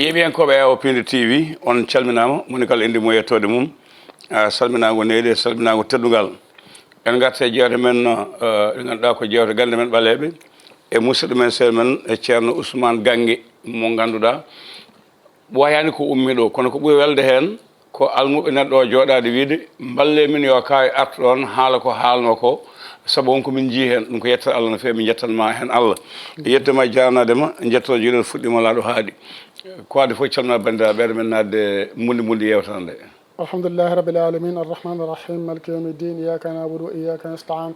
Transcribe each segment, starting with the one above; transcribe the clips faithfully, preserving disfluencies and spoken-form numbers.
Heɗiyankooɓe Awa Piindi T V, on calminaama, moni kala inde mum e yettoode mum. Ah, salminaango neyɗe, salminaango teddungal. En ngarta e jeewte men, eh, ɗe ngannduɗaa ko jeewte gannde men ɓaleeɓe, e musidɗo men, sehil men, e Ceerno Ousmane Gannge, mo ngannduɗaa, wayaani ko ummi ɗo, kono ko ɓuri welde heen ko almuɓe neɗɗo o jooɗaade wiide, "Mballe min yo kaw artu ɗoon, haala ko haalnoo ko, sabu won ko min njii heen." Ɗum ko yettere Allah no feewi, min njettan ma heen Allah. Yettude ma, jaarnaade ma, njetto jiiɗal fuɗɗiima laaɗo haaɗi. Ko adii fof, calmina banndiraaɓe, ɓeyɗo men naatde mbundi mbundi yeewtere nde. الحمد لله رب العالمين، الرحمن الرحيم، مالك يوم الدين، إياك نعبد وإياك نستعين،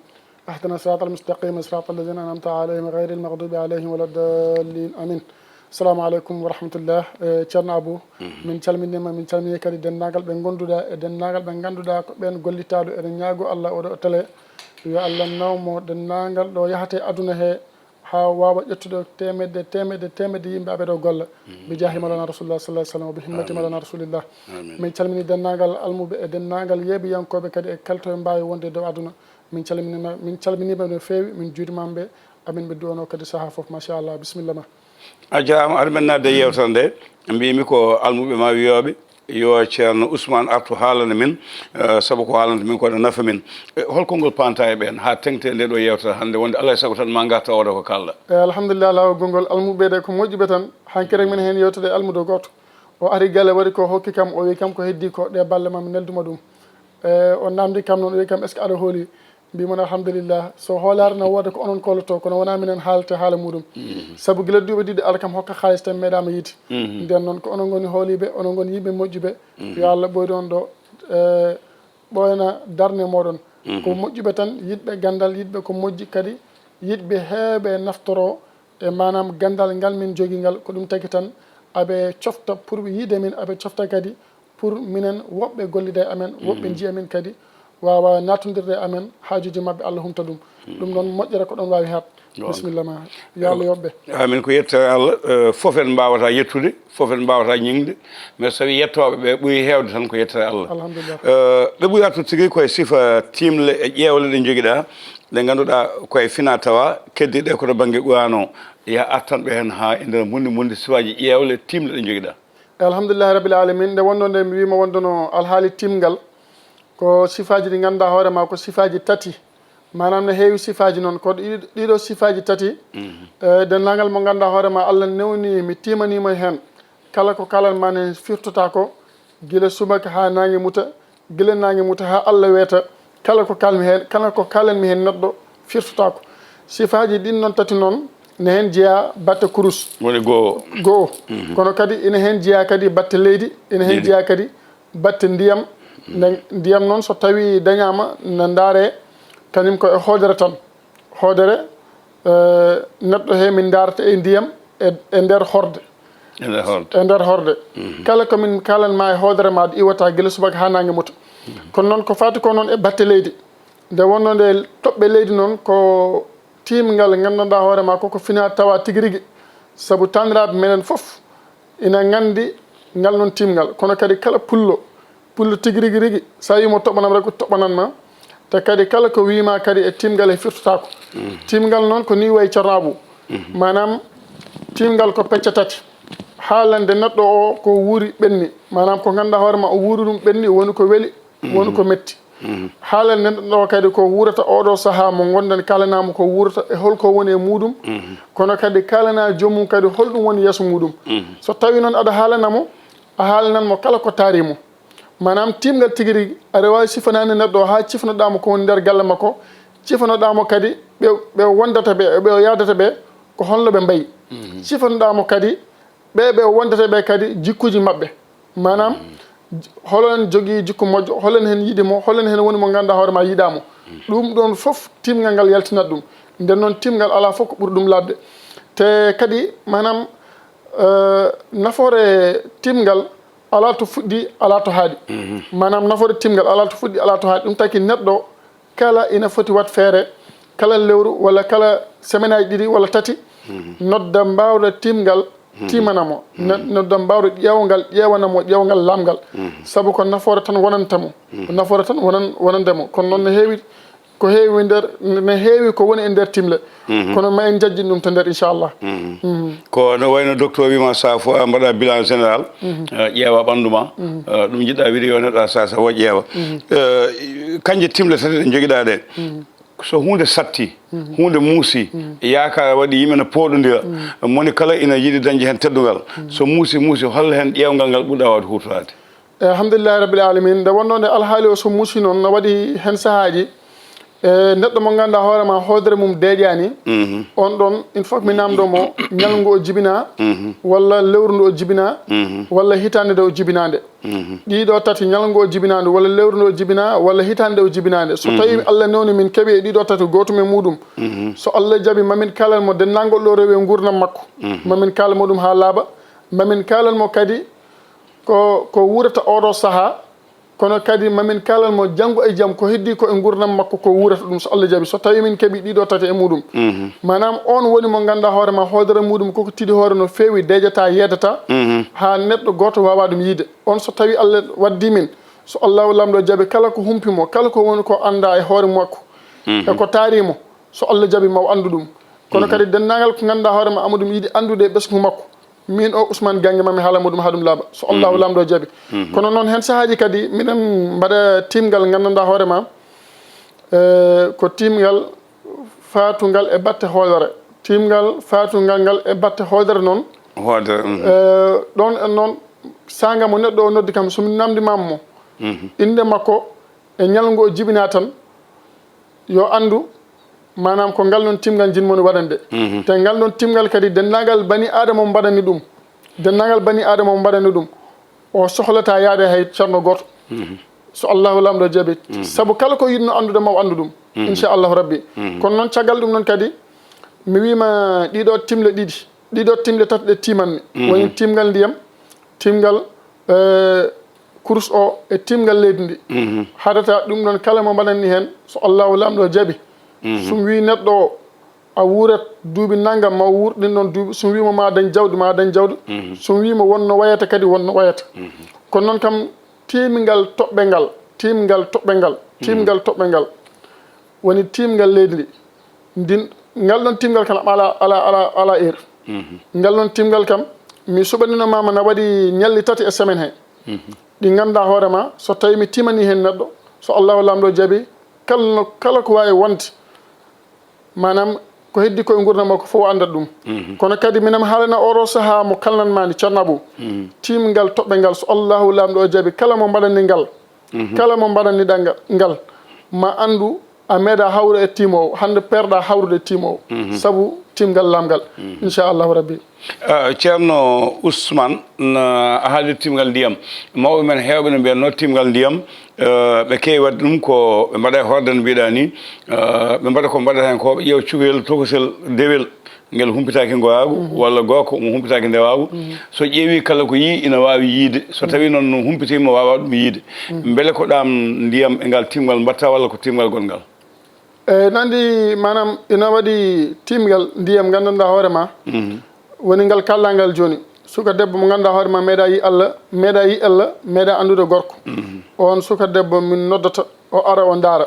اهدنا الصراط المستقيم، صراط الذين أنعمت عليهم، غير المغضوب عليهم ولا الضالين، آمين. Assalamu aleykum wa rahmatullah. Eh, Ceerno Abou, min calminiima, min calminii kadi denndaangal ɓe ngonnduɗaa e denndaangal ɓe ngannduɗaa ko ɓeen gollitaaɗo. Eɗen ñaagoo Allah oɗo télé, yo Allah nawmo denndaangal ɗo yahata e aduna he, haa waawa ƴettude teemedde, teemedde, teemedde yimɓe aɓe ɗo golla. Bi jaahi Mawlana Rasulullah sallallahu alaihi wasallam, wa bi himmati Mawlana Rasulillah. Min calminii denndaangal almuɓe e denndaangal yeeɓiyankooɓe kadi e kala to ɓe mbaawi wonde e dow aduna. Min calminiima, min calminiiɓe no feewi, min njuurimaama ɓe, amin ɓe duwanoo kadi sahaa fof. Machallah, bisimilla ma. A jaaraama, aɗa men naatde e yeewtere nde. Mbiymi ko almuɓe ma wiyooɓe, yo Ceerno Ousmane artu haalana min, eh, sabu ko haalanta min ko ene nafa min. Eh, hol konngol paanta e ɓeen haa teŋte nde ɗo yeewtere hannde, wonde alaa e sago tan ma ngarta oɗo ko kaalɗa? Eh, alhamdulillah, laawol gonngol almuɓe de ko moƴƴuɓe tan, hanki rek min heen yeewtude e almudo gooto. O ari galle waɗi ko hokki kam, o wi kam ko heddi ko ɗe balle ma mi nelduma ɗum. Eh, o namdi kam noon, o wi kam, "Est-ce que aɗa hooli?" Mbi mon, "Alhamdulillah, so hoolaare na wooda ko onon koolotoo, kono wonaa minen haalata haala muɗum." Sabu gila duuɓi ɗiɗi aɗa kam hokka haalis tan meeɗaama yiide. Nden noon ko onon ngoni hooliiɓe, onon ngoni yimɓe moƴƴuɓe. Yo Allah ɓooydu on ɗo, eh, ɓooyna darnde mooɗon. Ko moƴƴuɓe tan, yiɗɓe ganndal, yiɗɓe ko moƴƴi kadi, yiɗɓe heewɓe naftoroo e maanaam ganndal ngal min njogii ngal. Ko ɗum tagi tan aɓe cofta pour yiide min, aɓe cofta kadi pour minen woɓɓe gollida e amen, woɓɓe njiya min kadi, waawa naatondirde e amen, haajuuji maɓɓe Allah humta ɗum. Ɗum noon moƴƴere ko ɗoon waawi haaɗ. Bisimilla ma. Yo Allah yoɓ ɓe. Amin, ko yettere Allah, eh, fof en mbaawata yettude, fof en mbaawata ñiŋde, mais so tawi yettooɓe ɓe ɓuri heewde tan ko yettere Allah. Alhamdulillah. Eh, ɗo ɓuri artude tigi koye sifa tiimle e ƴeewle ɗe njogiɗaa, ɗe ngannduɗaa koye fina tawa, keddiiɗe ko to bannge Qur'an o. Ya artan ɓe heen haa e nder mbundi mbundi sifaaji ƴeewle tiimle ɗe njogiɗaa. Alhamdulillahi Rabbil Alamin, nde wonno nde mi wiima wondono alhaali tiimngal, ko sifaaji ɗi ngannduɗaa hoore ma ko sifaaji tati. Maanaam ne heewi sifaaji noon, ko ɗi-, ɗiɗo sifaaji tati. Eh, denndaangal mo ngannduɗaa hoore ma Allah newni mi tiimaniima heen. Kala ko kaalan ma ne firtota ko, gila subaka haa naange muta, gila naange muta haa Allah weeta, kala ko kaalmi heen, kala ko kaalanmi heen neɗɗo firtotaako. Sifaaji ɗin noon tati noon ne heen jeyaa batte kurus. Woni goo. Goo. Kono kadi ina heen jeyaa kadi batte leydi, ina heen jeyaa kadi batte ndiyam. Nde ndiyam noon so tawii dañaama ne ndaaree kañum ko e hoodere tan. Hoodere, eh, neɗɗo he min ndaarata e ndiyam e, e nder horde. E nder horde. E nder horde. Kala ko min kaalan ma e hoodere ma, aɗa iwata gila subaka haa naange muta. Kono noon ko faati ko noon e batte leydi. Nde wonno nde toɓɓe leydi noon ko tiimngal nganndanɗaa hoore ma koko fina tawa tigi rigi. Sabu taaniraaɓe meɗen fof ina nganndi ngal noon tiimngal. Kono kadi kala pullo, pullo tigi rigi rigi, so a wii mo toɓɓanam rek, o toɓɓanan ma. Te kadi kala ko wiima kadi e tiimngal e firtotaako. Tiimngal noon ko ni wayi Ceerno Abou. Maanaam tiimngal ko pecce tati. Haalande neɗɗo o ko wuuri ɓenni. Maanaam ko ngannduɗaa hoore ma o wuuri ɗum ɓenni, woni ko weli, woni ko metti. Haalande neɗɗo o kadi ko wuurata oɗo sahaa mo ngonɗen, kaalanaama ko wuurata e holko woni e muɗum. Kono kadi kaalana joomum kadi holɗum woni yeeso muɗum. So tawi noon aɗa haalana mo, a haalanan mo kala ko taari mo. Maanaam tiimngal tigi rigi, aɗa waawi sifanaade neɗɗo o haa cifanoɗaa mo ko woni nder galle makko, cifanoɗaa mo kadi ɓe, ɓe wondata ɓe, ɓe o yahdata ɓe, ko holno ɓe mbayi. Cifanoɗaa mo kadi ɓe, ɓe o wondata ɓe kadi jikkuuji maɓɓe. Maanaam, holo en jogii jikku moƴƴo, holo en heen yiɗi mo, holo en heen woni mo ngannduɗaa hoore ma yiɗaa mo. Ɗum ɗoon fof tiimngal ngal yaltinat ɗum. Nden noon tiimngal alaa fof ko ɓuri ɗum laaɓde. Te kadi, maanaam, eh, nafoore tiimngal alaa to fuɗɗi, alaa to haaɗi. Maanaam nafoore tiimngal alaa to fuɗɗi, alaa to haaɗi. Ɗum taki neɗɗo kala ina foti waɗ feere, kala lewru walla kala semaine aji ɗiɗi walla tati, nodda mbaawɗo tiimngal, tiimana mo. Ne-, nodda mbaawɗo ƴeewngal, ƴeewana mo ƴeewngal laamngal. Sabu ko nafoore tan wonanta mo. Ko nafoore tan wonan-, wonande mo. Kono noon no heewi ko heewi nder, ne heewi ko woni e nder timle. Kono ma en jajjin ɗum to nder, inchallah. Ko no wayno docteur wima, sa fo a mbaɗa bilan général, eh, ƴeewa ɓanndu ma, eh, ɗum jiɗɗa wiide yo neɗɗo a sasa o ƴeewa. Eh, kanje timle tati ɗe jogiɗa ɗe, so hunde satti, hunde muusi, yaakaar waɗi, yimɓe no pooɗodira, moni kala ina yiɗi dañde heen teddungal, so muusi muusi, hol heen ƴeewngal ngal ɓurɗa waawde huutoraade? Alhamdulillahi rabbil alamin. Nde wonno nde alhaali o so muusi noon, no waɗi heen sahaaji, e neɗɗo mo ngannduɗaa hoore ma hoodere mum deeƴaani, on ɗon, il faut que mi naamndo mo, ñalngu o jibina, walla lewru ndu o jibina, walla hitaande nde o jibina nde. Ɗiɗo tati, ñalngu o jibina ndu, walla lewru ndu o jibina, walla hitaande nde o jibina nde. So tawi Allah newni min keɓi e ɗiɗo tati, gootum e muɗum, so Allah jaɓi, mamin kaalal mo denndaangal ɗo rewi e nguurndam makko. Mamin kaalal mo ɗum haa laaɓa. Mamin kaalal mo kadi ko, ko wuurata oɗo sahaa, kono kadi mamin kaalal mo janngo e jam ko heddii ko e nguurndam makko ko wuurata ɗum, so Allah jaɓi, so tawi min keɓi ɗiɗo tati e muɗum. Maanaam, on woni mo ngannduɗaa hoore ma hoodere muɗum koko tiiɗi hoore no feewi, deeƴata, yeedata, haa neɗɗo gooto waawa ɗum yiide. On so tawi Allah waddi min, so Allahu Laamɗo jaɓi, kala ko humpi mo, kala ko woni ko annda e hoore makko, e ko taari mo, so Allah jaɓi, ma o anndu ɗum. Kono kadi denndaangal ko ngannduɗaa hoore ma, amuɗum yiɗi anndude e ɓesngu makko, min o Ousmane Gangue, mami haala muɗum haa ɗum laaɓa, so Allahu Laamɗo jaɓi. Kono noon, heen sahaaji kadi miɗen mbaɗa tiimngal nganndanɗaa hoore ma, eh, ko tiimngal faatungal e batte hoodere. Tiimngal faatungal ngal e batte hoodere noon. Hoodere. Eh, ɗoon en noon, saanga mo neɗɗo o noddi kam, so mi naamndimaama mo, innde makko e ñalngu o jibinaa tan, yo anndu, maanaam, ko ngal ɗoon tiimngal njiɗ-mi waɗande. Te ngal ɗoon tiimngal kadi, denndaangal bani Aadama mo mbaɗani ɗum, denndaangal bani Aadama mo mbaɗani ɗum, o sohlataa yaade hay ceerno gooto, so Allahu Laamɗo jaɓi. Sabu kala ko yiɗno anndude, ma o anndu ɗum, inchallahu rabbi. Kono noon, caggal ɗum noon kadi, mi wiima ɗiɗo tiimle ɗiɗi, ɗiɗo tiimle tati ɗe tiimanmi. Woni tiimngal ndiyam, tiimngal, eh, kurus o e tiimngal leydi ndi. Haɗata ɗum ɗoon kala mo mbaɗanmi heen, so Allahu Laamɗo jaɓi. So mi wii neɗɗo o, a wuurat duuɓi nanngam, ma o wuur ɗin ɗoon duuɓi. So mi wii mo ma a dañ jawdi, ma a dañ jawdi. So mi wii mo won no wayata kadi, won no wayata. Kono noon kam, tiimngal toɓɓe ngal, tiimngal toɓɓe ngal, tiimngal toɓɓe ngal. Woni tiimngal leydi ndi. Ndin, ngal ɗoon tiimngal kam alaa, alaa, alaa, alaa heure. Ngal ɗoon tiimngal kam, mi suɓanino ma ma na waɗi ñalli tati e semaine he. Ɗi ngannduɗaa hoore ma, so tawi mi tiimanii heen neɗɗo, so Allahu Laamɗo jaɓi, kala no, kala ko waawi wonde, maanaam, ko heddii ko e nguurndam makko fof, o anndat ɗum. Kono kadi, minen mi haalana oɗo sahaa mo kaalnan maa ni, Ceerno Abou, tiimngal toɓɓe ngal, so Allahu Laamɗo o jaɓi, kala mo mbaɗanmi ngal, kala mo mbaɗanmi ɗa nga-, ngal, ma anndu a meeɗa hawru e tiimoowo, hannde peerɗa hawrude e tiimoowo, sabu tiimngal laamngal, inchallahu rabbi. Ah, Ceerno Ousmane, na a haalii tiimngal ndiyam. Mawɓe men heewɓe no mbiyatnoo tiimngal ndiyam, eh, ɓe keewi waɗde ɗum ko ɓe mbaɗa e hoorde no mbiɗa ni, eh, ɓe mbaɗa ko mbaɗata heen ko, ɓe ƴeewa cukalel, tokosel, dewel, ngel humpitaaki ngoyaagu, walla gooko mo humpitaaki ndewaagu. So ƴeewi kala ko yii, ina waawi yiide. So tawi noon no humpitiima, waawa ɗum yiide. Mbele ko ɗaam ndiyam e ngal tiimngal mbaɗta, walla ko tiimngal goɗngal? Eey, no anndi, maanaam, ina waɗi tiimngal ndiyam nganndanɗaa hoore ma, woni ngal kaalɗaa ngal jooni. Suka debbo mo ngannduɗaa hoore ma meeɗa yi Allah, meeɗa yi Allah, meeɗa anndude gorko. Oon suka debbo min noddata, o ara o ndaara.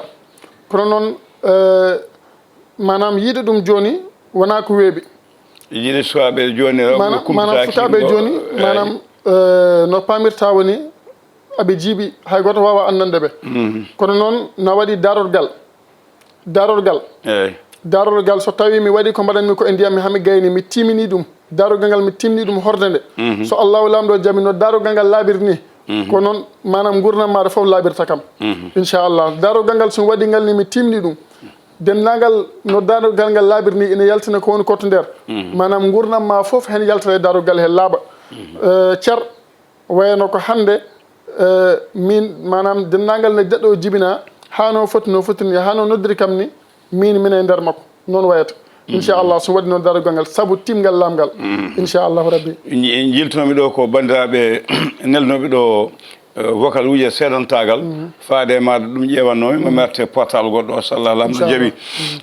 Kono noon, eh, maanaam, yiide ɗum jooni wonaa ko weeɓi. Yiide sukaaɓe jooni, rewɓe maanaam, maanaam, kumpitaaki, sukaaɓe no, jooni, eey, maanaam, eh, no paamirta woni, aɓe jiiɓi, hay gooto waawaa anndande ɓe. Kono noon, na waɗi daarorgal. Daarorgal. Eey. Daarorgal, so tawii mi waɗii ko mbaɗanmi ko e ndiyam, mi, haa mi gayni, mi tiimini ɗum. Daarorgal ngal, mi tiimni ɗum horde nde. So Allahu Laamɗo jaɓi, no daarorgal ngal laaɓiri ni, ko noon, maanaam, nguurndam maaɗa fof laaɓirta kam. Inchallah. Daarorgal ngal, so mi waɗii ngal ni, mi tiimni ɗum. Denndaangal no daarorgal ngal laaɓiri ni, ina yaltina ko woni ko to nder. Maanaam, nguurndam maa fof heen yaltata e daarorgal he laaɓa. Eh, cer, wayno ko hannde, eh, min, maanaam, denndaangal no neɗɗo o jibina, haa no foti, no foti ni, haa no noddiri kam ni, min, min e nder makko. Noon wayata. Inchallah, so waɗi noon daarorgal ngal, sabu tiimngal laamngal. Inchallahu rabbi. Nji-, njiiltunoomi ɗo ko banndiraaɓe nelnooɓe ɗo, eh, vocal uji e seedantaagal. Faade e maaɗa ɗum ƴeewannoomi, ma mi arte portable goɗɗo o, so Allah Laamɗo jaɓi.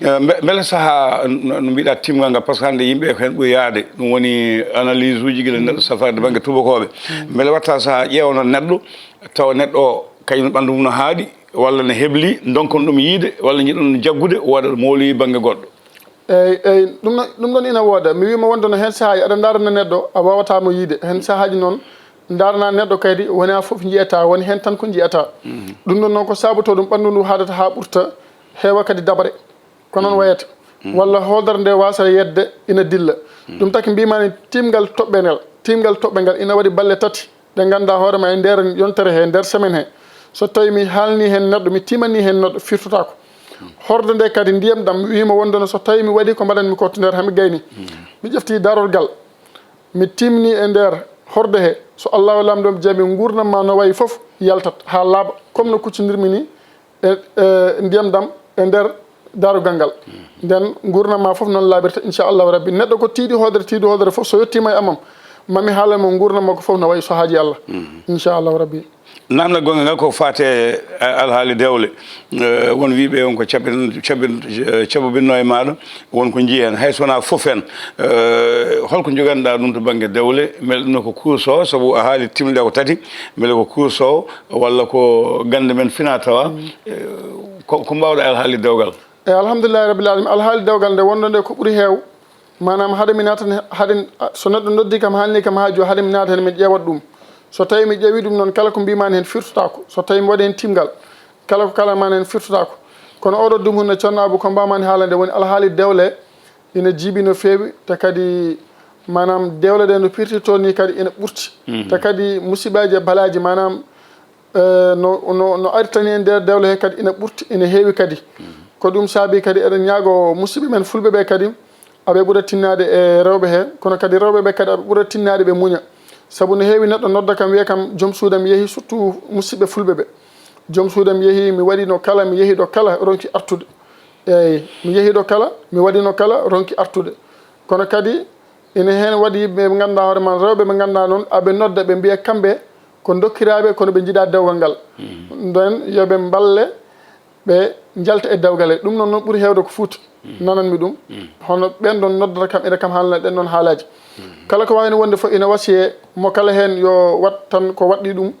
Eh, mbe-, mbele sahaa no, no mbiɗa tiimngal ngal, par ce que hannde yimɓe ko heen ɓuri yaade, ɗum woni analyse uji gila neɗɗo safraade bannge tubakooɓe. Mbele watta sahaa ƴeewano neɗɗo, tawa neɗɗo o kañum ɓanndu mum no haaɗi, walla ne hebli, donkon ɗum yiide, walla njiɗon jaggude, wooda ɗo mooloyi bannge goɗɗo. Eyyi, eyyi, ɗum ɗon ina wooda. Mi wiima wonde no heen sahaaji aɗa ndaarana neɗɗo, a waawataa mo yiide. Heen sahaaji noon, ndaarana neɗɗo kadi, wonaa fof njiyataa, woni heen tan ko njiyataa. Ɗum ɗon noon ko saabotoo ɗum, ɓanndu ndu haadata haa ɓurta, heewa kadi daɓre. Ko noon wayata. Walla hoodere nde waasata yedde ina dilla. Ɗum taki mbiimaani tiimgal toɓɓe ngal, tiimgal toɓɓe ngal ina waɗi balle tati. Ɗe ngannduɗaa hoore ma e nder yontere he, nder semaine he, so tawi mi haalni heen neɗɗo, mi tiimani heen neɗɗo, firtotaako. Horde nde kadi ndiyam ɗam, mi wiima wonde no so tawi mi waɗi ko mbaɗanmi ko to nder hami gayni. Mi ƴefti darorgal, mi tiimni e nder horde he, so Allahu Laamɗo jaɓi, nguurndam ma no wayi fof yaltat haa laaɓa, comme no kuccindirmi ni e, e ndiyam ɗam e nder darogal ngal. Nden nguurndam ma fof noon laaɓirta, inchallahu rabbi. Neɗɗo ko tiiɗi hoodere, tiiɗi hoodere fof, so yettiima e amam, mami haalan mo nguurndam makko fof no wayi, so haaji Allah. Inchallahu rabbi. Namdal gonga ngal ko faate alhaali dewle. Won wiiɓe on ko caɓobinno e maaɗo, won ko njii heen, hay so wonaa fof heen. Holko njoganɗaa ɗum to bannge dewle? Mbele ɗum no ko cours o, sabu a haali timde ko tati, mbele ko cours o, walla ko gannde men fina tawa? Ko mbaawɗa e alhaali dewgal? Eyi, alhamdulillahi rabbil alamin. Alhaali dewgal nde wonno nde, ko ɓuri heew, maanaam hade mi naatan, hade, so neɗɗo noddi kam, haalni kam haaju, hade mi naata heen, mi ƴeewat ɗum. So tawi mi ƴeewi ɗum noon, kala ko mbiimaani heen firtotaako. So tawi mi waɗi heen timgal, kala ko kaalamaani heen firtotaako. Kono oɗo dumunna, Ceerno Abu, ko mbaamaani haalande woni alhaali dewle ina jiibi no feewi, te kadi maanaam dewle ɗe no pirtirtoo ni kadi ina ɓurti. Te kadi musibaji e balaji maanaam, eh, no, no, no artani e nder dewle he kadi ina ɓurti, ina heewi kadi. Ko ɗum saabi kadi eɗen ñaago musidɓe men fulɓe ɓe kadi, aɓe ɓura tinnaade e rewɓe he, kono kadi rewɓe ɓe kadi aɓe ɓura tinnaade ɓe muña. Sabu no heewi neɗɗo nodda kam wiya kam joom suudam yehi, surtout musidɓe fulɓe ɓe. Joom suudam yehi, mi waɗino kala, mi yehi ɗo kala, ronki artude. Eyi, mi yehi ɗo kala, mi waɗino kala, ronki artude. Kono kadi ina heen waɗi yimɓe ɓe ngannduɗaa hoore ma, rewɓe ɓe ngannduɗaa noon, aɓe nodda ɓe mbiya kamɓe ko dokkiraaɓe, kono ɓe njiɗaa dewgal ngal. Nden yo ɓe mballe, ɓe njalta e dewgal he. Ɗum noon, noon ɓuri heewde ko Fuuta. Nananmi ɗum. Hono ɓeen ɗoon noddata kam, ina kam haalana ɗeen ɗoon haalaaji. Kala ko waawni wonde fof ina wasiyee mo kala heen yo waɗ tan ko waɗɗii ɗum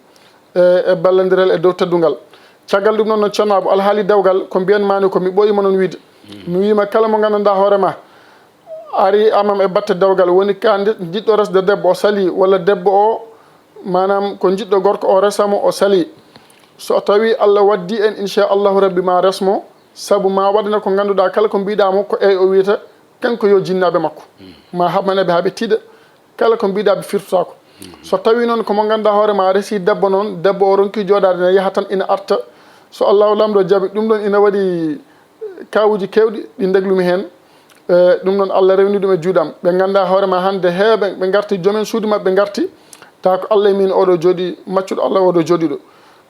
e, e ballondiral e dow teddungal. Caggal ɗum noon, no Ceerno Abu, alhaali dewgal, ko mbiyan maani ko, mi ɓooyima noon wiide. Mi wiima kala mo nganndanɗaa hoore ma, ari amam e batte dewgal, woni ka nde-, jiɗɗo resde debbo, o salii, walla debbo o, maanaam ko jiɗɗo gorko, o resa mo, o salii. So tawi Allah waddi en, inchallahu rabbi, ma res mo, sabu ma waɗana ko ngannduɗaa kala ko mbiɗaa mo, ko eyi o wiyata, kanko yo jinnaaɓe makko. Ma haɓmane ɓe haa ɓe tiiɗa, kala ko mbiɗaa ɓe firtotaako. So tawi noon ko mo ngannduɗaa hoore ma a resi debbo noon, debbo o ronki jooɗaade ne yaha tan ina arta. So Allahu Laamɗo jaɓi, ɗum ɗoon ina waɗi kaawuuji keewɗi ɗi ndeglumi heen. E, ɗum noon Allah rewni ɗum e juuɗam. Ɓe ngannduɗaa hoore ma hannde heewɓe ɓe ngarti, joomen suudu maɓɓe ngarti, tawa ko Allah e min oɗo jooɗi, maccuɗo Allah oɗo jooɗiɗo.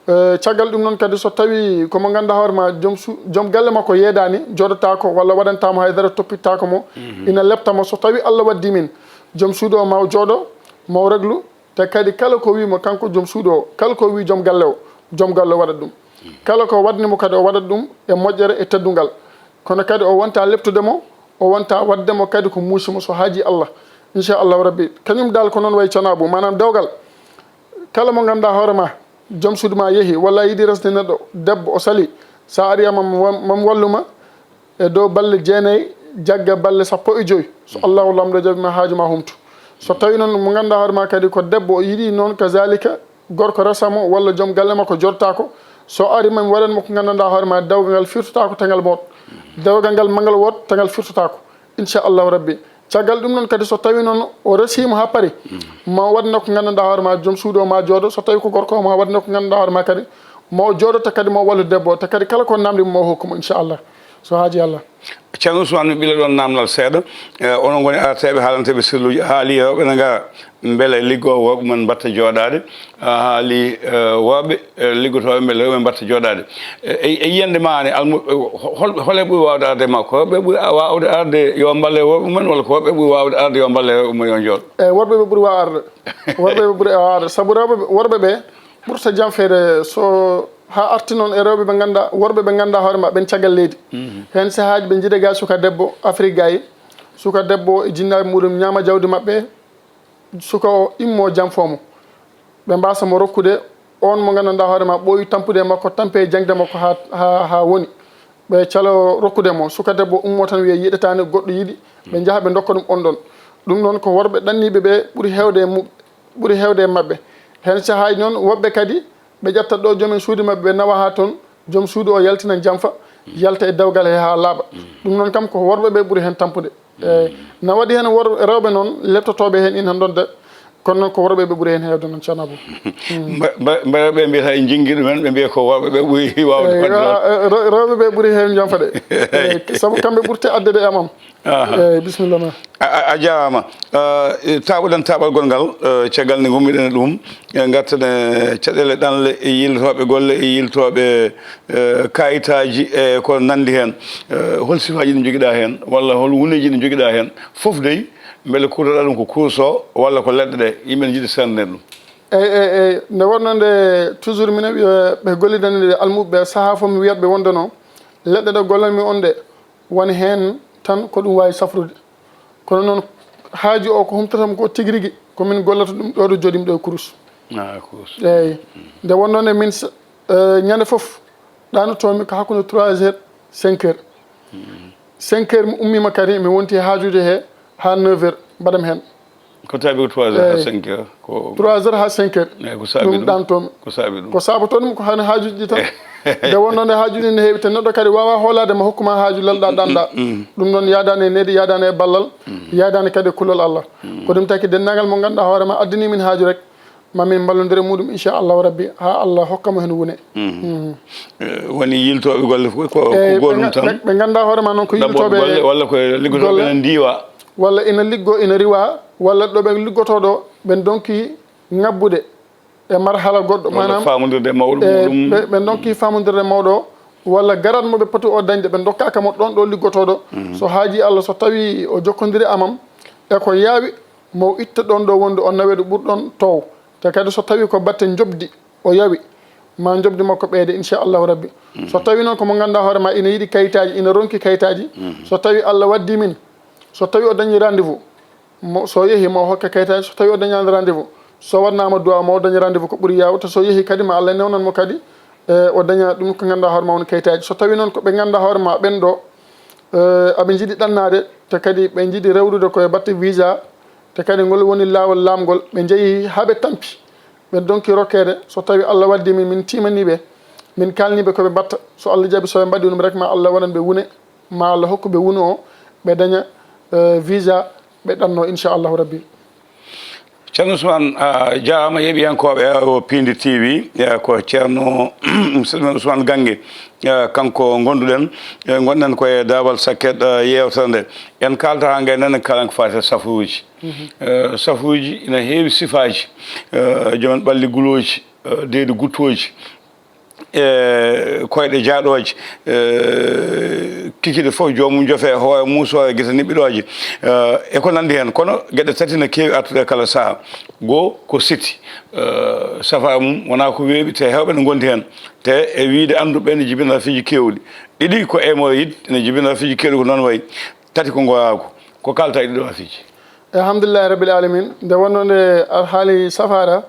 E, caggal ɗum noon kadi so tawi ko mo ngannduɗaa hoore ma joom su-, joom galle makko yeedaani, jooɗotaako walla waɗantaamo haydara, toppitaako mo, ina lepta mo. So tawi Allah waddi min, joom suudu o ma o jooɗo, ma o reglu, te kadi kala ko wii mo kanko joom suudu o, kala ko wii joom galle o, joom galle o waɗat ɗum. Kala ko waɗni mo kadi o waɗat ɗum e moƴƴere e teddungal. Kono kadi o wonta leptude mo, o wonta waɗde mo kadi ko muusi mo so haaji Allah. Inchallahu rabbi. Kañum dal ko noon wayi Ceerno Abu, maanaam dewgal. Kala mo ngannduɗaa hoore ma, joom suudu ma yehi, walla a yiɗi resde neɗɗo, debbo o salii, so a ari am, mam, mam wallu ma e dow balle jeenayi, jagga balle sappo e joy. So Allahu Laamɗo jaɓi ma, haaju ma humtu. So tawi noon mo ngannduɗaa hoore ma kadi ko debbo o yiɗi noon, kazalika gorko resa mo, walla joom galle makko jooɗotaako, so ari mam waɗan mo ko nganndanɗaa hoore ma, dewgal ngal firtotaako, tangal moot. Dewgal ngal ma ngal woot, tangal firtotaako. Inchallahu rabbi. Caggal ɗum noon kadi so tawi noon o resiima haa paari, ma o waɗne ko nganndanɗaa hoore ma, joom suudu o ma jooɗo, so tawi ko gorko o ma waɗne ko nganndanɗaa hoore ma kadi, ma o jooɗo te kadi ma o wallu debbo o, te kadi kala ko namndi mo ma o hokku mo inchallah, so haaji Allah. Ceerno Ousmane, mi ɓila ɗoon naamnal seeɗa. E, onon ngoni arteeɓe haalanteeɓe sirluuji, haali rewɓe ne ngara mbele liggoowo worɓe mum mbaɗta jooɗaade, a haali, e, worɓe, e, liggotooɓe mbele rewɓe mbaɗta jooɗaade. E, e, e yiyannde ma ne, almu-, e, hol-, hol e ɓuri waawde arde ma? Ko rewɓe ɓuri a-, waawde arde yo mballe worɓe mumen, walla ko worɓe ɓuri waawde arde yo mballe rewɓe mumen yo njooɗo? Eyi, worɓe ɓe ɓuri waaw arde. Worɓe ɓe ɓuri waaw arde. Sabu rewɓe ɓe, worɓe ɓe ɓurta janfeede so haa arti noon e rewɓe ɓe ngannduɗaa, worɓe ɓe ngannduɗaa hoore maɓɓe ɓen caggal leydi. Heen sahaaji ɓe njiida ga suka debbo Afrik gayi, suka debbo e jinnaaɓe muɗum ñaama jawdi maɓɓe, suka o immo janfoo mo. Ɓe mbaasa mo rokkude on mo nganndanɗaa hoore ma ɓooyi tampude e makko, tampe e jaŋde makko haa, haa, haa woni. Ɓe calo rokkude mo, suka debbo ummo tan wiya yiɗataani, goɗɗo yiɗi, ɓe njaha ɓe ndokka ɗum on ɗon. Ɗum noon ko worɓe ɗanniiɓe ɓe ɓuri heewde e mu-, ɓuri heewde e maɓɓe. Heen sahaaji noon, woɓɓe kadi ɓe ƴetta ɗo joomen suudu maɓɓe, ɓe nawa haa toon, joom suudu o yaltina jamfa, yalta e dewgal he haa laaɓa. Ɗum noon kam ko worɓe ɓe ɓuri heen tampude. Eey, na waɗi heen wor-, rewɓe noon lettotooɓe heen ina ndodda, kono noon ko worɓe ɓe ɓuri heen heewde noon, Ceerno Abou. Mba-, mba-, rewɓe mbiyata en njingi ɗumen, ɓe mbiya ko worɓe ɓe ɓuri waawde. Eey, waɗde noon. Ra-, re-, rewɓe ɓe ɓuri heen jamfade. Eey, sabu kamɓe ɓurte addude e amam. Aha. Eey, bisimilla ma. A, a, a jaaraama. Ah, e taaɓuɗen taaɓalgol ngal, eh, caggal nde ngummiɗen e ɗum, eh, ngarten e caɗeele ɗanle e yiltooɓe golle e yiltooɓe, eh, kayitaaji e ko nanndi heen. Eh, hol sifaaji ɗi njogiɗaa heen, walla hol wuneeji ɗi njogiɗaa heen? Fof dey, mbele kuutoɗaa ɗum ko kurus o, walla ko leɗɗe ɗe, yimɓe ne njiɗi seernde ɗum. Eey, eey, eey. Nde wonnoo nde, toujours minen ɓe, ɓe gollidani ɗe almuɓe ɓe, sahaa fof mi wiyat ɓe wonde no leɗɗe ɗe gollanmi on ɗe, woni heen tan ko ɗum waawi safrude. Kono noon, haaju o ko humtata mi ko tigi rigi, ko min gollata ɗum ɗo, ɗo jooɗimi ɗo e kurus. Ah, kurus. Eey. Nde wonnoo nde min s-, eh, ñande fof, ɗaanotoomi ko hakkunde trois heures, cinq heures. Cinq heures mi ummiima kadi, mi wonti haajude he haa neuf heures, mbaɗam heen. Ko taaɓi ko trois heures haa cinq heures, ko trois heures haa cinq heures. Eey, ko saabi ɗum ɗum? Ɗaanotoomi. Ko saabi ɗum? Ko saabotoo ɗum ko hano haajuuji ɗi tan. Nde wonnoo nde haajuuji ne heewi, te neɗɗo kadi waawaa hoolaade ma hokku ma haaju lelɗaa ɗaanɗaa. Ɗum noon yaadaani e needi, yaadaani e ballal, yaadaani kadi e kulol Allah. Ko ɗum taki denndaangal mo ngannduɗaa hoore ma addanii min haaju rek, ma min mballondire muɗum, inchallahu rabbi, haa Allah hokka mo heen wune. Eh, woni yiltooɓe golle fof ko, ko eey, ɓe goɗɗum nga-, tan. Ɓe, ɓe ngannduɗaa hoore ma noon ko ɗaɓɓooɓe yiltooɓe golle, walla ko liggotooɓe golle, ina ndiiwa. Walla ina liggoo, ina riiwa, walla ɗo ɓe liggotoo ɗo, ɓe ndonki ŋabbude e marhala goɗɗo, walla maanaam, faamondirde e mawɗo, eh, muɗum. Ɓe, ɓe ndonki faamondirde e mawɗo o, walla garaat mo ɓe poti o dañde, ɓe ndokkaaka mo ɗoon ɗo liggotooɗo. So haajii Allah, so tawii o jokkondiri amam e ko yaawi, mo itta ɗoon ɗo wonde o nawe ɗo ɓuri ɗoon toow. Te kadi so tawii ko batte njoɓdi o yawi, ma njoɓdi makko ɓeyde, inchallahu rabbi. So tawii noon ko mo ngannduɗaa hoore ma ina yiɗi kayitaaji, ina ronki kayitaaji, so tawii Allah waddii min, so tawii o dañii rendez-vous, mo, so yehi mo hokke kayitaaji, so tawii o dañaani rendez-vous, so waɗnaama duwaa mo o daña rendez-vous ko ɓuri yaawde, so yehi kadi ma Allah newnan mo kadi, e, o daña ɗum ko ngannduɗaa hoore ma woni kayitaaji. So tawii noon ko ɓe ngannduɗaa hoore ma ɓeen ɗo, e, aɓe njiɗi ɗannaade, te kadi ɓe njiɗi rewrude ko e batte visa, te kadi ngol woni laawol laamgol, ɓe njehi haa ɓe tampi, ɓe ndonki rokkeede, so tawii Allah waddii min, min tiimanii ɓe, min kaalnii ɓe ko ɓe mbaɗta, so Allah jaɓi so ɓe mbaɗii ɗum rek ma Allah waɗan ɓe wune, ma Allah hokku ɓe wunu o, ɓe daña, eh, visa, ɓe ɗanno, inchallahu rabbi. Ceerno Ousmane, a jaaraama, yeeɓiyankooɓe o Piindi T V, eh, ko Ceerno musidɗo men Ousmane Gannge, eh, kanko ngonduɗen, eh, ngonɗen ko e daabal sakket, eh, yeewtere nde. En kaalta haa ngaynen kala ko faati e safuuji. Eh, safuuji ina heewi sifaaji, eh, joom en ɓalli gulooji, eh, deedi guttooji, e koyɗe jaaɗooje, eh, kikiiɗe fof joomum jofe e hoore muuso e gite niɓɓiɗooje, eh, e ko nanndi heen. Kono geɗe tati ne keewi artude e kala sahaa. Goo ko siti, eh, safaa mum wonaa ko weeɓi, te heewɓe ne ngondi heen. Te e wiyde annduɓe ne jibina afiiji keewɗi. Ɗiɗi ko hémorroïde, ene jibina afiiji keewɗi ko noon wayi. Tati ko ngoraagu. Ko kaalta e ɗiɗo afiiji? Alhamdulillahi rabbil alamin. Nde wonnoo nde a haali safaara,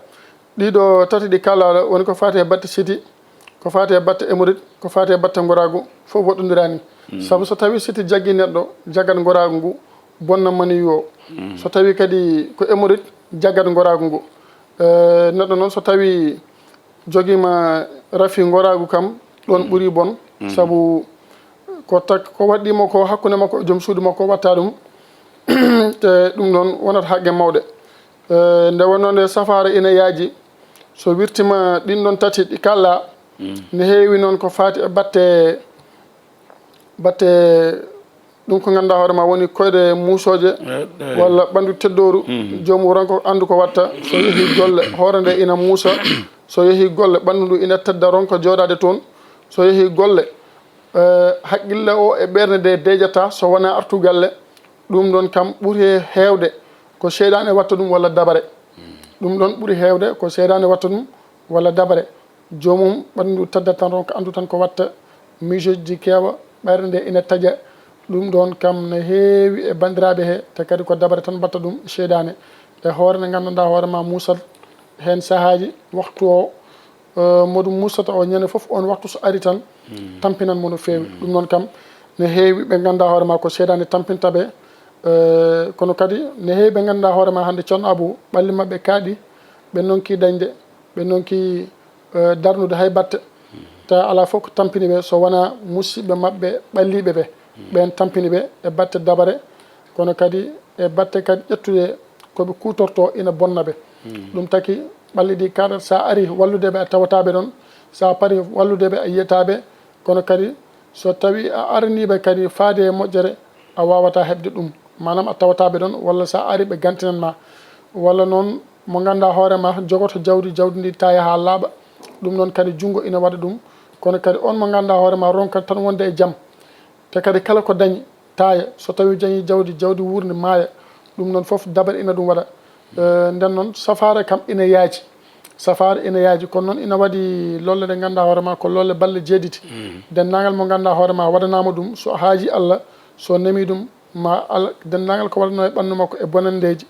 ɗiɗo tati ɗi kaalaaɗo woni ko faati e batte siti, ko faati e batte hémorroïde, ko faati e batte ngoraagu, fof woɗɗondiraani. Sabu so tawii siti jaggii neɗɗo, jaggat ngoraagu ngu, bonna maniyu o. So tawii kadi ko hémorroïde, jaggat ngoraagu ngu. Eh, neɗɗo noon so tawii jogiima rafi ngoraagu kam, ɗoon ɓuri bon. Sabu ko tak-, ko waɗɗii mo ko hakkunde makko e joom suudu makko watta ɗum, te ɗum ɗoon wonata haqqe mawɗe. Eh, nde wonnoo nde safaara ina yaaji, so wirtiima ɗin ɗoon tati ɗi kaalɗaa, ne heewi noon ko faati e batte, batte ɗum ko ngannduɗaa hoore ma woni koyɗe muusooje, eh, eh, walla ɓanndu teddooru, joomum ronka anndu ko watta. So yehii golle, hoore nde ina muusa, so yehii golle, ɓanndu ndu ina tedda ronka jooɗaade toon. So yehii golle, eh, haqqille o e ɓernde nde deeƴata so wonaa artu galle. Ɗum ɗoon kam ɓuri heewde ko seyɗaane watta ɗum walla dabare. Ɗum ɗoon ɓuri heewde ko seyɗaane watta ɗum walla dabare. Joomum ɓanndu tedda tan, ronka anndu tan ko watta, miijooji keewa, ɓayre nde ina taƴa. Ɗum ɗoon kam ne heewi e banndiraaɓe he, te kadi ko dabare tan mbaɗta ɗum, seyɗaane. E hoore nde nganndanɗaa hoore ma muusat heen sahaaji, waktu o, eh, mo ɗum musata o ñande fof, on waktu so ari tan, tampinan mo no feewi. Ɗum noon kam, ne heewi ɓe ngannduɗaa hoore ma ko seyɗaane tampinta ɓe. Eh, kono kadi ne heewi ɓe ngannduɗaa hoore ma hannde, Ceerno Abou, ɓalli maɓɓe kaaɗi, ɓe ndonki dañde, ɓe ndonki, eh, darnude hay batte. Tawa alaa fof ko tampini ɓe so wonaa musidɓe maɓɓe ɓalliiɓe ɓe. Ɓeen tampini ɓe e batte dabare, kono kadi e batte kadi ƴettude ko ɓe kuutortoo ina bonna ɓe. Ɗum taki ɓalli ɗi kaaɗata, so a arii wallude ɓe a tawataa ɓe ɗoon, so a parii wallude ɓe a yiyataa ɓe, kono kadi so tawii a aranii ɓe kadi faade e moƴƴere a waawataa heɓde ɗum, maanaam a tawataa ɓe ɗoon walla so a arii ɓe gantinan ma. Walla noon mo ngannduɗaa hoore ma jogoto jawdi, jawdi ndi taaya haa laaɓa, ɗum noon kadi junngo ina waɗa ɗum, kono kadi on mo ngannduɗaa hoore ma ronkat tan wonde e jam. Te kadi kala ko dañi taaya, so tawii dañii jawdi, jawdi wuurni maaya, ɗum noon fof dabare ina ɗum waɗa. Eh, nden noon safaara kam ina yaaji, safaara ina yaaji, kono noon ina waɗi lolle ɗe ngannduɗaa hoore ma ko lolle balɗe jeeɗiɗi. Denndaangal mo ngannduɗaa hoore ma waɗanaama ɗum, so haajii Allah, so nemii ɗum, ma al-, denndaangal ko waɗanoo e ɓanndu makko e bonanndeeji,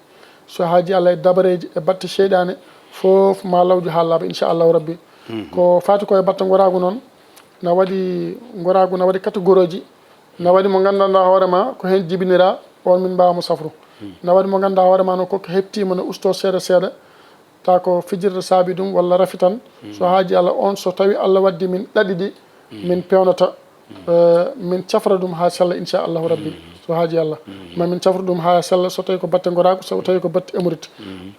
so haajii Allah e dabareeji e batte seyɗaane, fof ma lawju haa laaɓa, inchallahu rabbi. Ko faati ko e batte ngoraagu noon, na waɗi ngoraagu, na waɗi catégorie, na waɗi mo nganndanɗaa hoore ma ko heen jibiniraa, on min mbaawa mo safru. Na waɗi mo ngannduɗaa hoore ma noon ko heɓtiima no ustoo seeɗa seeɗa, tawa ko fijirde saabi ɗum walla rafi tan. So haajii Allah, on so tawii Allah waɗdi min ɗaɗi ɗi, min peewnata, eh, min cafra ɗum haa sella, inchallahu rabbi. So haajii Allah, ma min cafru ɗum haa sella, so tawii ko batte ngoraagu, so tawii ko batte emorite.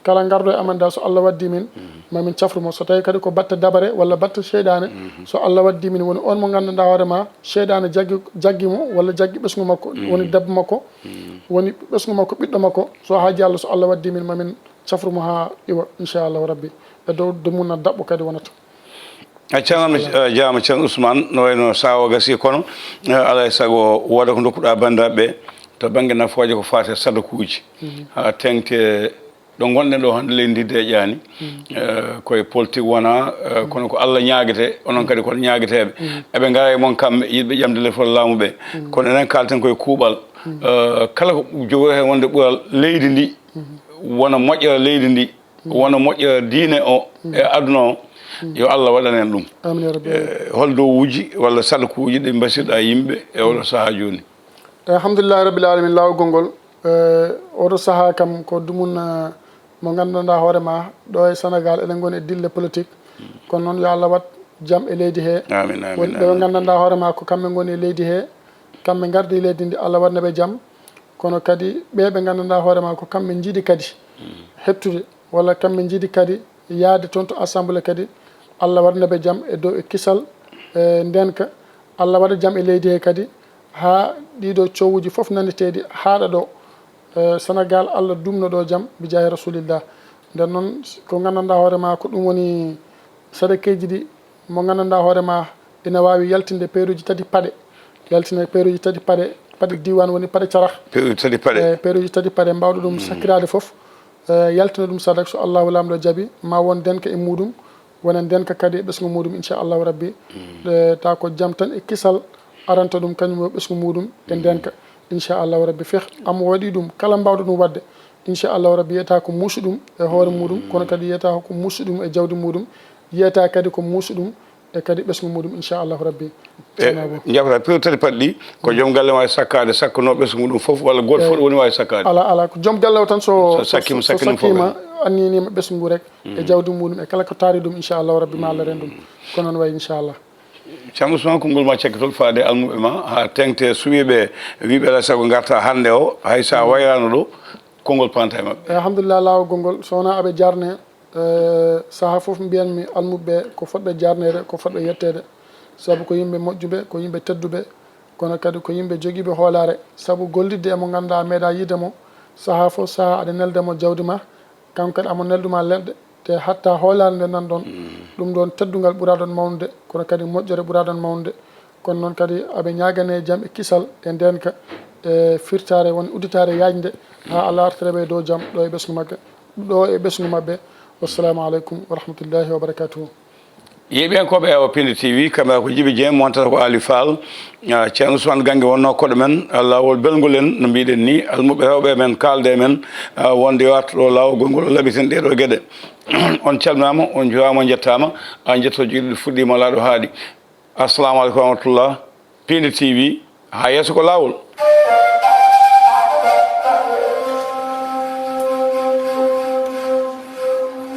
Kala ngarɗo e amen da, so Allah waɗdi min, ma min cafru mo. So tawii kadi ko batte dabare walla batte seyɗaane, so Allah waɗdi min woni on mo nganndanɗaa hoore ma, seyɗaane jaggi, jaggi mo walla jaggi ɓesngu makko, woni debbo makko, woni ɓesngu makko, ɓiɗɗo makko, so haajii Allah, so Allah waɗdi min, ma min cafru mo haa iwa, inchallahu rabbi. E dow ɗum noon daɓɓo kadi wonata. A canama, a jaama, Ceerno Ousmane, no wayno sahaa o gasi, kono, eh, alaa e sago wooda ko ndokkuɗaa banndiraaɓe ɓe to bannge nafooje ko faati e sadakuuji. Haa teŋti ɗo ngonɗen ɗo hannde, leydi ndi deeƴaani. Eh, koye politique wonaa, eh, kono ko Allah ñaagetee, onon kadi ko on ñaageteeɓe. Eɓe ngara e mon kamɓe, yiɗɓe ƴamde lefol laamu ɓe. Kono enen kaalten koye kuuɓal. Eh, kala ko jogori heen wonde ɓural leydi ndi, wona moƴƴere leydi ndi, wona moƴƴere diine o e aduna o, yo Allah waɗan en ɗum. Amin ya rabbi. Eh, hol dowuuji walla sadakuuji ɗi mbasirɗaa yimɓe e oɗo sahaa jooni? Alhamdulillahi rabbil alamin, laawol gongol. Eh, oɗo sahaa kam ko dumun, eh, mo nganndanɗaa hoore ma, ɗo e Sénégal eɗen ngoni e dille politique. Kono noon yo Allah waɗ jam e leydi he. Amin, amin, woni ɓe amin. Nganndanɗaa hoore ma ko kamɓe ngoni e leydi he, kamɓe ngardi e leydi ndi, Allah waɗana ɓe jam. Kono kadi ɓe ɓe nganndanɗaa hoore ma ko kamɓe njiɗi kadi heɓtude, walla kamɓe njiɗi kadi yahde toon to assemblée kadi, Allah waɗana ɓe jam e dow e kisal, e ndeenka. Allah waɗa jam e leydi he kadi, haa ɗiɗo cowuuji fof nanndeteeɗi haaɗa ɗo, e Sénégal, Allah dumno ɗo jam, bi jaahi rasulillah. Nden noon, ko nganndanɗaa hoore ma ko ɗum woni sadakeeji ɗi, mo nganndanɗaa hoore ma ina waawi yaltinde peeruuji tati paɗe, yaltina peeruuji tati paɗe, paɗe diiwaan woni paɗe carax. Peeruuji tati paɗe. E peeruuji tati paɗe, mbaawɗo ɗum sakkiraade fof, e yaltina ɗum sadak, so Allahu Laamɗo jaɓi, ma won ndeenka e muuɗum, wona ndeenka kadi e ɓesngu muuɗum, inchallahu rabbi. E, tawa ko jam tan e kisal aranta ɗum, kañum e ɓesngu muuɗum e ndeenka, inchallahu rabbi. Fih amo waɗi ɗum, kala mbaawɗo ɗum waɗde, inchallahu rabbi, yiyata ko muusi ɗum e hoore muuɗum, kono kadi yiyata ko muusi ɗum e jawdi muuɗum, yiyata kadi ko muusi ɗum e kadi ɓesngu muuɗum, inchallahu rabbi. E, jafata peeru tati paɗe ɗi, ko joom galle waawi sakkaade, sakkanoo ɓesngu muuɗum fof, walla gooto fof woni waawi sakkaade? Ala, ala, ko joom galle o tan so, so, so sakkiima, so sakkiima fof, sakkiima, anniyaniima ɓesngu ngu rek, e jawdi muuɗum, e kala ko taari ɗum, inchallahu rabbi, ma Allah reen ɗum. Ko noon wayi, inchallah. Ceerno Ousmane, konngol ma cakkitol faade almuɓe ma, haa teŋti suwiiɓe, wiyɓe alaa sago ngarta hannde o, hay so a wayraano ɗo, konngol panta e maɓɓe. Alhamdulillah, laawol gongol, so wonaa aɓe jaarne, eh, sahaa fof mbiyanmi almuɓe ɓe ko fotɓe jaarneede, ko fotɓe yetteede, sabu ko yimɓe moƴƴuɓe, ko yimɓe tedduɓe, kono kadi ko yimɓe jogiiɓe hoolaare, sabu gollidde e mo ngannduɗaa a meeɗaa yiide mo, sahaa fof sahaa aɗa nelda mo jawdi ma, kanko kadi amo neldu ma leɗɗe, te hatta hoolaare nde nan ɗon, ɗum ɗon teddungal ɓuraaɗon mawnude, kono kadi moƴƴere ɓuraaɗon mawnude. Kono noon kadi aɓe ñaagane jam e kisal e ndeenka e firtaare, woni udditaare yaajnde, haa Allah artira ɓe e dow jam ɗo e ɓesngu maɓɓe, ɗo e ɓesngu maɓɓe. Wassalamu aleykum wa rahmatullahi wa barakatuhu. Yeeɓiyankooɓe Awa Pindi T V, kamɓe ko Jibi Dieng, montata ko Ali Fall. Ah, Ceerno Ousmane Gange wonnoo koɗo men, ah, laawol belngol en, no mbiɗen ni, almuɓe rewɓe men, kaalde men, ah, wonde yo artu ɗo laawol ngol ngol, o labiten ɗee ɗoo geɗe. On calminaama, on njuuraama, on njettaama. Ah, njetto jiɗɗo fuɗɗiima laaɗo haaɗi. Assalamu aleykum wa rahmatullah. Pindi T V, haa yeeso ko laawol.